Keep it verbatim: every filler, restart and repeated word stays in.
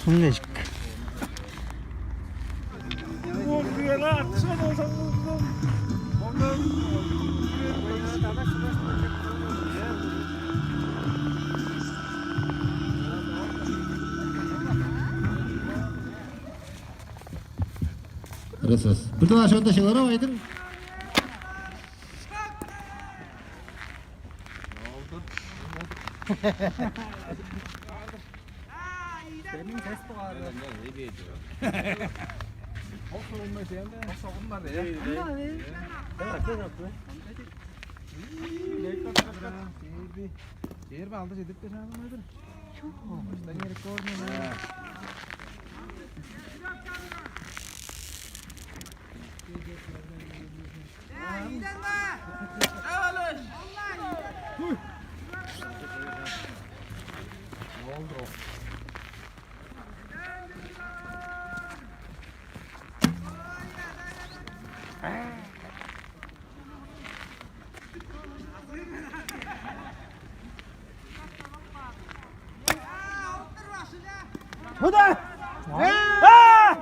Суң эжик. Раз, раз. Бир дугаар шотта шыгырып айдың. Сениң сес бугаар. Ол соғылмай сен де. Ол соғылмар, э. Ана, э. Ана, ана. Жээрби алды чедирип берип алыңар. Чок. Баштан рекордну. Туда! А!